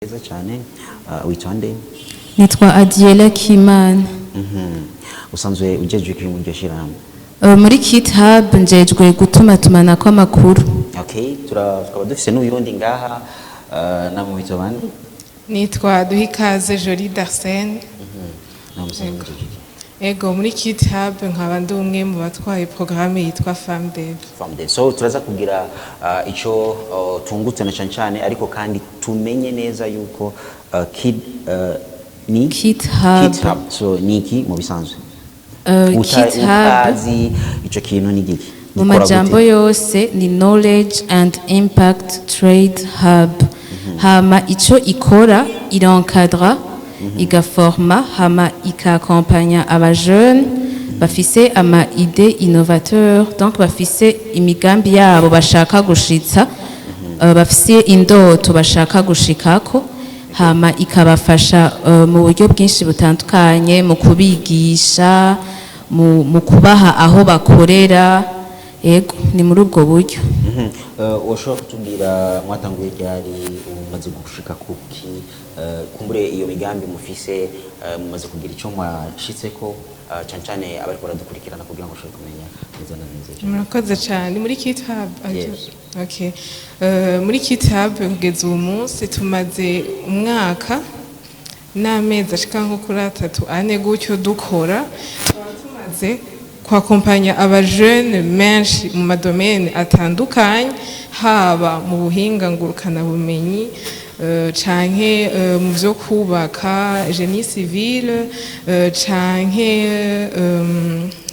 Neza cyane. Witwa nde? Nitwa Adiela Kimana. Usanzwe ujejwe iki muri iryo shirahamwe? Muri Kit Hub njejwe gutumatumanako amakuru. Okay, tukaba dufise n'uyundi ngaha. Namwe witwa bande? Nitwa Duhikaze Jolie Darsene. Namwe musanzwe mujejwe iki? Ego, muri Kit Hub nkaba ndi umwe mu batwaye programme yitwa FAMDEV. FAMDEV. So turaza kugira ico tungutse na cyane cyane, ariko kandi tumenye neza yuko Kid ni Kit Hub. Kit Hub. So ni iki mu bisanzwe? Kit Hub Utazi ico kintu ni giki? Mu Gikora majambo gute? yose ni Knowledge and Impact Trade Hub. Hama ico ikora, irencadra, igaforma, hama ikakompanya aba jeunes bafise ama idées innovateur, donc bafise imigambi yabo bashaka gushitsa, bafise indoto bashaka gushikako, hama ikabafasha mu buryo bwinshi butandukanye, mu kubigisha, mu kubaha aho bakorera. Ego, ni muri ubwo buryo. Ushobora kutubwira mwatanguye ryari, umaze gushika kuki? Kumbure iyo migambi mufise, mumaze kugira ico mwashitseko, cane cane abariko baradukurikirana, kugira ngo bashobore kumenya neza na neza ico. Murakoze cyane. Muri Kit Hub Yes. Okay. Muri Kit Hub kugeza ubu munsi tumaze umwaka n'amezi ashika nko kuri 3, 4 gutyo dukora. Tukaba tumaze kwakompanya abajene menshi mu ma domaines atandukanye, haba mu buhinga ngurukanabumenyi, canke mu vyo kubaka, génie civil, canke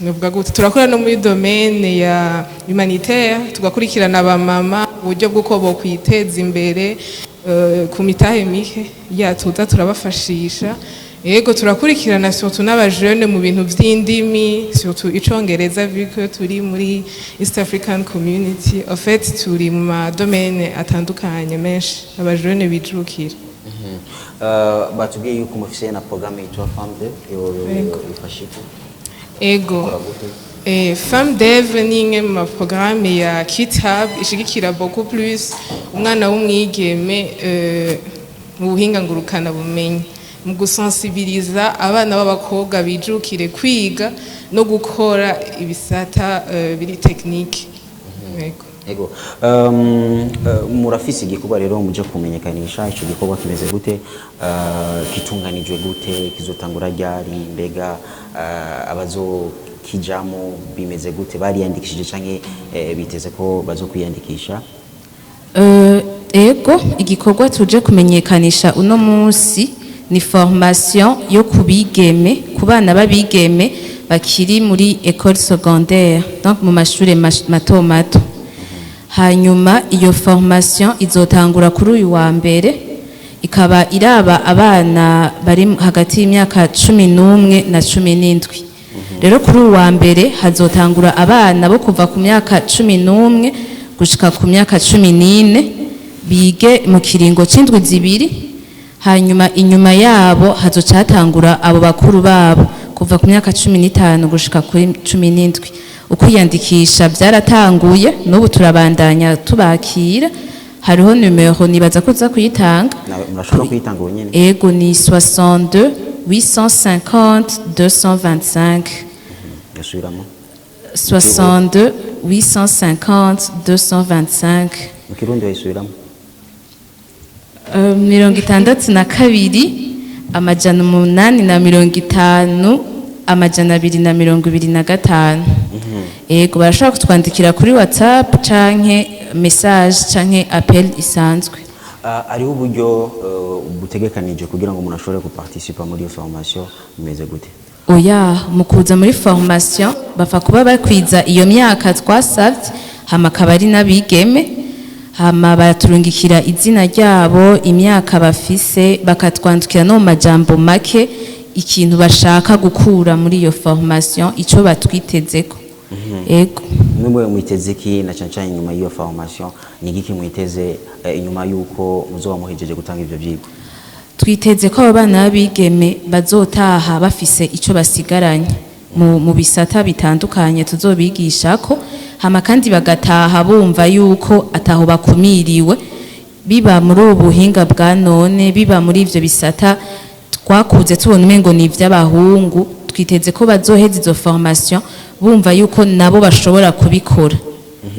novuga gute, turakora no muri domaine ya humanitaire, tugakurikirana abamama uburyo bw'uko bokwiteza imbere ku mitahe mike yatuza turabafashisha. Yego, turakurikirana surtout n'abajene mu bintu vy'indimi, surtout icongereza, vu que turi muri East African Community. En fait, turi mu ma domaines atandukanye menshi abajene bijukira. Batubwiye yuko mufise na programme yitwa FAMDEV, yo ifasha iki? Ego. Ikora gute? FAMDEV ni imwe mu ma programmes ya KitHub ishigikira beaucoup plus umwana w'umwigeme mu buhinga ngurukana bumenyi, mu gusensibiliza abana b'abakobwa bijukire kwiga no gukora ibisata biri technique. Yego. Ego. Murafise igikorwa rero muje kumenyekanisha. Ico gikorwa kimeze gute? Kitunganijwe gute? Kizotangura ryari? Mbega abazokijamo bimeze gute? Bariyandikishije canke biteze ko bazokwiyandikisha? Ego, igikorwa tuje kumenyekanisha uno munsi ni formation yo kubigeme, ku bana b'abigeme bakiri muri école secondaire, donc mu mashure mato mato. Hanyuma iyo formation izotangura kuri uyu wa mbere, ikaba iraba abana bari hagati y'imyaka 11 na 17. Rero kuri uyu wa mbere hazotangura abana bo kuva ku myaka 11 gushika ku myaka 14, bige mu kiringo c'indwi 2. Hanyuma inyuma yabo hazoca hatangura abo bakuru babo kuva ku myaka 15 gushika kuri 17. Ukwiyandikisha byaratanguye, n'ubu turabandanya tubakira. Hariho numero, nibaza ko uza kuyitanga. Murashobora kuyitanga ubu nyene. Ego, ni 62 850 225. Gasubiramo. 62 850 225. Mu Kirundi bayisubiramo. 62 850 225. Ego, barashobora kutwandikira kuri WhatsApp canke message canke appel isanzwe. Hariho uburyo butegekanije kugira ngo umuntu ashobore guparticipa muri iyo formation? Bimeze gute? Oya, mu kuza muri formation bapfa kuba bakwiza iyo myaka twasavye, hama akaba ari n'abigeme, hama baraturungikira izina ryabo, imyaka bafise, bakatwandikira no mu majambo make ikintu bashaka gukura muri iyo formation, ico batwitezeko. Ego. Mwebwe mwiteze iki na cyane cyane inyuma y'iyo formation? Ni igiki mwiteze inyuma y'uko muzoba muhejeje gutanga ivyo vyigwa? Twiteze ko abo bana b'abigeme bazotaha bafise ico basigaranye mu bisata bitandukanye tuzobigishako, hama kandi bagataha bumva yuko ataho bakumiriwe. Biba muri ubu buhinga bwa none, biba muri ivyo bisata twakuze tubona umengo ni ivy'abahungu. Twiteze ko bazoheza izo formation bumva yuko nabo bashobora kubikora.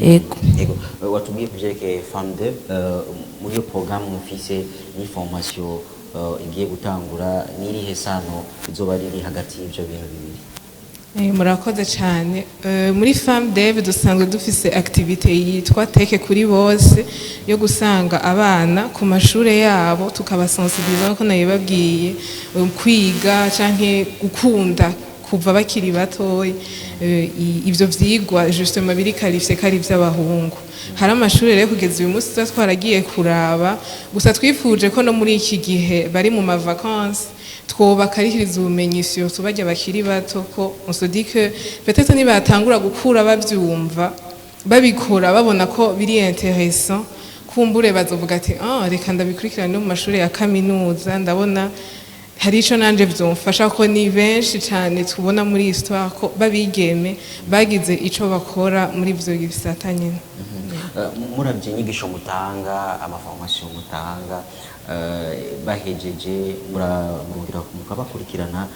Ego. Yego. Watubwiye ku vyerekeye FAMDEV. Muri iyo programme mufise ni formation igiye gutangura, n'irihe sano izoba riri hagati y'ivyo bintu bibiri? Murakoze cyane. Muri FAMDEV dusanzwe dufise activité yitwa Tech kuri bose, yo gusanga abana ku mashure yabo, tukabasensibiliza nkuko nabibabwiye, kwiga canke gukunda kuva bakiri batoyi ivyo vyigwa justement biri qualifié ko ari ivy'abahungu. Hari amashuri rero kugeza uyu munsi tuba twaragiye kuraba, gusa twifuje ko no muri iki gihe bari mu ma vacances twobakarihiriza ubumenyi, surtout barya bakiri bato, ko on se dit que peut-être nibatangura gukura bavyumva, babikora, babona ko biri intéressant, kumbure bazovuga ati: "Ah, reka ndabikurikirana no mu mashuri ya kaminuza, ndabona hari ico nanje vyomfasha." Ko ni benshi cane tubona muri histoire ko babigeme bagize ico bakora muri ivyo bisata nyene. Muravye inyigisho mutanga, ama formation mutanga, bahejeje murongera mukabakurikirana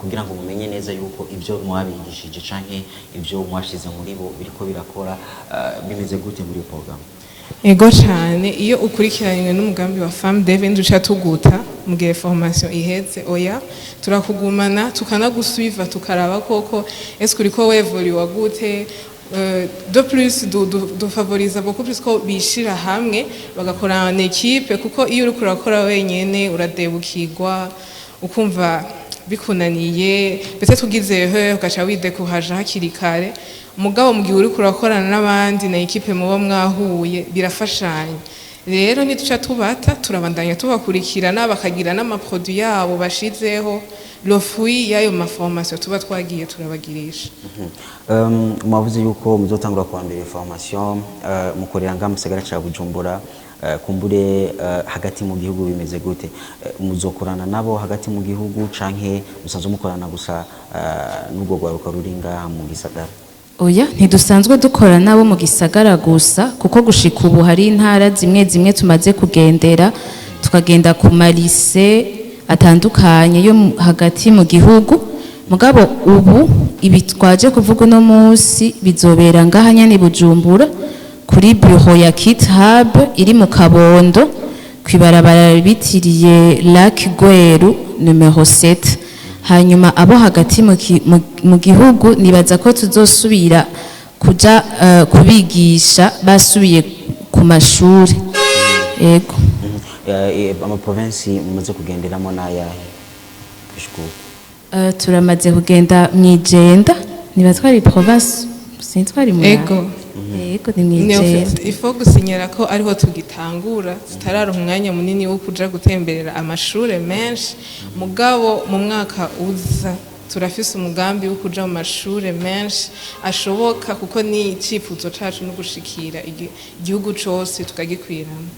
kugira ngo mumenye neza yuko ibyo mwabigishije canke ibyo mwashize muri bo biriko birakora? Bimeze gute muri iyo programme? Ego cane. Iyo ukurikiranywe n'umugambi wa FAMDEV, nduca tuguta mu gihe formation iheze, oya, turakugumana, tukanagusuiva, tukaraba koko est-ce que uriko wévolua gute. De plus du favorisa beaucoup plus ko bishira hamwe bagakora en équipe, kuko iyo uriko urakora wenyene uradebukirwa, ukumva bikunaniye, peut-être ugize erreur ugaca widécouragea hakiri kare. Mugabo mu gihe uriko urakorana n'abandi na équipe muba mwahuye, birafashanya. Rero ntiduca tubata, turabandanya tubakurikirana, bakagira n'ama produit yabo bashizeho, le fruit y'ayo ma formation tuba twagiye turabagirisha. Mwavuze yuko muzotangura kuwa mbere formation, mukorera ngaha mu gisagara ca Bujumbura. Kumbure hagati mu gihugu bimeze gute? Muzokorana nabo hagati mu gihugu canke musanzwe mukorana gusa n'urwo rwaruka ruri ngaha mu gisagara? Oya, ntidusanzwe dukora nabo mu gisagara gusa, kuko gushika ubu hari intara zimwe zimwe tumaze kugendera, tukagenda ku ma lycée atandukanye yo hagati mu gihugu. Mugabo ubu ibi twaje kuvuga uno munsi bizobera ngaha nyene i Bujumbura, kuri bureau ya Kit Hub iri mu Kabondo, kw'ibarabara bitiriye Lac Rweru numéro 7. Hanyuma abo hagati mu gihugu nibaza ko tuzosubira kuja kubigisha basubiye ku mashuri. Ego. Ama province mumaze kugenderamo n'ayahe gushika ubu? Turamaze kugenda mw'Ijenda, niba twari province, sinitwari mu Ego. Ego, ni mw'Ijenda. Il faut gusinyara ko ariho tugitangura, tutararonka umwanya munini wo kuja gutemberera amashure menshi. Mugabo mu mwaka uza turafise umugambi wo kuja mu mashure menshi ashoboka, kuko ni icifuzo cacu no gushikira igihugu cose tukagikwiramo.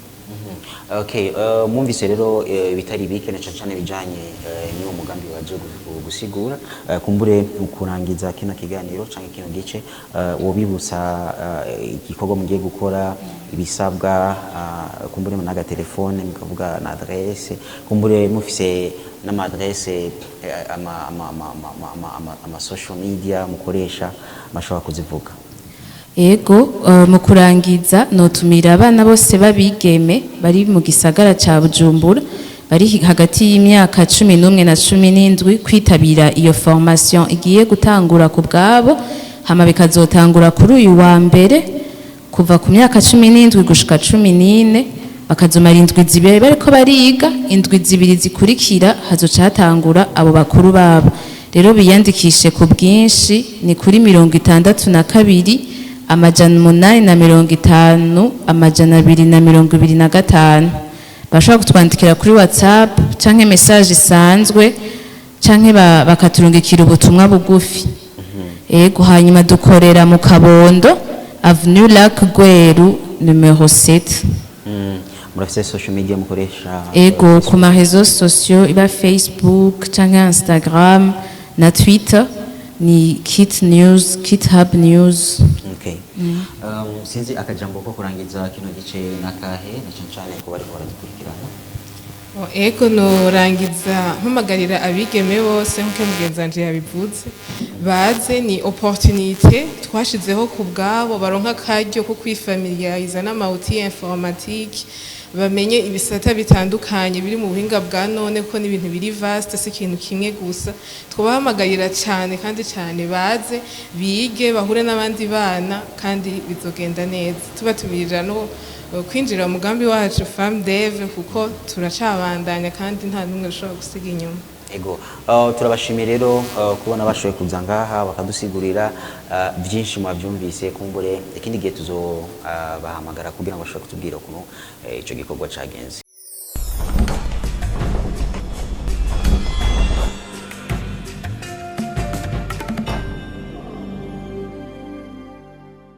Okay, mwumvise rero ibitari bike na cane cane bijanye n'uwo mugambi waje gusigura. Kumbure mu kurangiza kino kiganiro canke kino gice, wobibutsa igikorwa mugiye gukora, ibisabwa, kumbure n'agatelefone, mukavuga na adresse, kumbure mufise n'ama adresse, ama social media mukoresha, mashobora kuzivuga. Ego, mu kurangiza notumira abana bose babigeme bari mu gisagara ca Bujumbura, bari hagati y'imyaka 11 na 17, kwitabira iyo formation igiye gutangura ku bwabo, hama bikazotangura kuri uyu wa mbere, kuva ku myaka 17 gushika 14, bakazomara indwi 2 bariko bariga. Indwi 2 zikurikira hazoca hatangura abo bakuru babo. Rero biyandikishe ku bwinshi. Ni kuri 62 850 225. Bashobora kutwandikira kuri WhatsApp canke message isanzwe, canke bakaturungikira ubutumwa bugufi. Ego, hanyuma dukorera mu Kabondo, avenue Lac Rweru numéro 7. Murafise social media mukoresha? Ego, ku ma réseaux sociaux, iba Facebook canke Instagram na Twitter, ni Kit News, Kit Hub News. Okay. Sinzi akajambo ko kurangiza kino gice nakahe, na cyane cyane ko bariko baradukurikirana? Oh, ego, norangiza mpamagarira abigeme bose, nk'uko mugenzi wanje yabivuze, baze. Ni opportunité twashizeho ku bwabo, baronka akaryo ko kwifamiliariza n'ama outils informatique, bamenye ibisata bitandukanye biri mu buhinga bwa none, kuko n'ibintu biri vaste, si ikintu kimwe gusa. Twabahamagarira cyane kandi cyane, baze bige, bahure n'abandi bana, kandi bizogenda neza. Tubatumirira no kwinjira mu mugambi wacu Femme Dev, kuko turacabandanya kandi nta n'umwe ushobora gusiga inyuma. Ego, turabashimiye rero kubona bashoboye kuza ngaha bakadusigurira byinshi. Mwabyumvise, kumbure ikindi gihe tuzo bahamagara kugira ngo bashobore kutubwira ukuntu ico gikorwa cagenze.